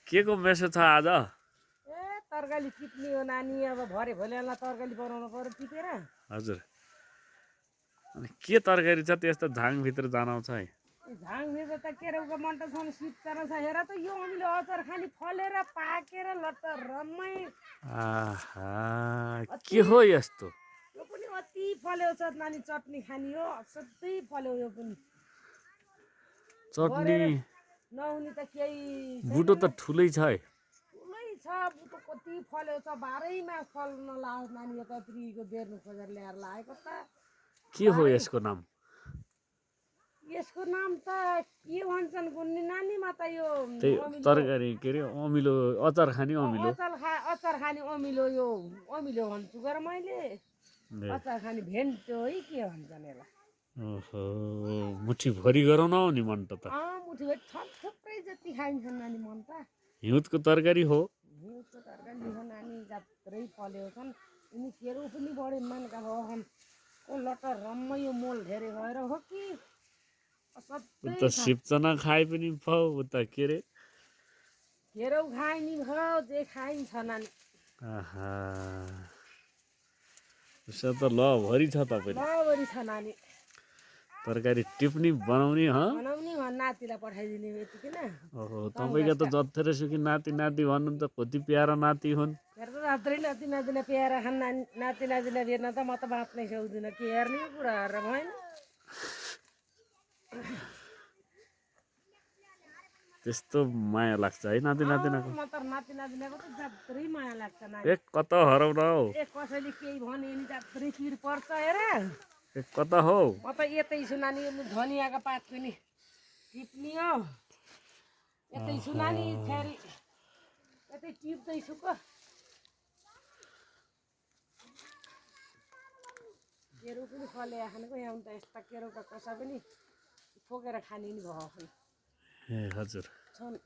के को मेसो छ आज? ए तरकारी टिप्ने हो नानी अब भरे भोलिलाई तरकारी बनाउनु पर्यो टिपेर हजुर। अनि के तरकारी छ त्यस्तो झाङभित्र जनाउँछ है? झाङ मेरो त केराउको मन्टसम्म सिप्चर छ हेर त यो हामीले अचार खाने फलेर पाकेर लट्ट रम्मै आहा के अति हो यस्तो? यो पनि अति फल्यो छ नानी चटनी खाने हो असाध्यै फल्यो यो पनि चटनी गरेर नहुने त केही बुटो छैन त ठुलै छ है। ठुलै छ बुटो कति फल्यो छ बाह्रैमा फल्न लाग्यो नानी यो त त्रिको बेर्नु खोजेर ल्याएर लागेको त के हो यसको नाम? यसको नाम त के भन्छन् कुन्नी नानीमा त यो त्यही अमिलो तरकारी के अरे अमिलो अचार खाने अमिलो। अचार खाने अमिलो यो अमिलो भन्छु गर मैले ए, अचार खाने भेन्टो है के भन्छन् यसलाई ओहो मुठीभरि गरौँ न नि मन त। मुठी भए थुप्रै जति खाइन्छन् नानी मन त हिउँदको तरकारी हो। हिउँदको तरकारी हो नानी जात्रै फल्यो छन् यिनी केरो पनि बढी मानका भएछन् लट रम्मै यो मोल धेरै भएर हो कि असाध्यै उता सिप्चना खाए पनि भयो उता के अरे केरो खाइनी भयो जे खाइन्छ नानी आहा उसो त ल भरि छ तपाईँले लबरी छ नानी तरकारी टिप्नी बनाउने ह? बनाउने नातिलाई पठाइदिने यतिकै न ओहो तपाईँको त जत्थेरसुकी नाति नाति भन्नुहुन्छ कति प्यारा नाति हुन्। हेर त रात्रै नाति नातिना प्यारा खान नाति नातिना हेर्न त म त बाँच्नै सक्दिनँ के हेर्ने कुरा हेरेर भएन त्यस्तो माया लाग्छ है नाति नातिनाको। म त नाति नातिनाको त जात्रै माया लाग्छ नानी ए कता हराउन हौ? ए कसैले केही भन्यो नि जात्रै पिर पर्छ हेर ए कता हौ? म त यतै छु नानी धनियाँको पात पनि टिप्ने हो यतै छु नानी फेरि यतै टिप्दैछु क केरो पनि फले खानेको यहाँ त यस्ता केरोका कसा पनि ठोकेर खाने नि भयो ए हजुर। छन्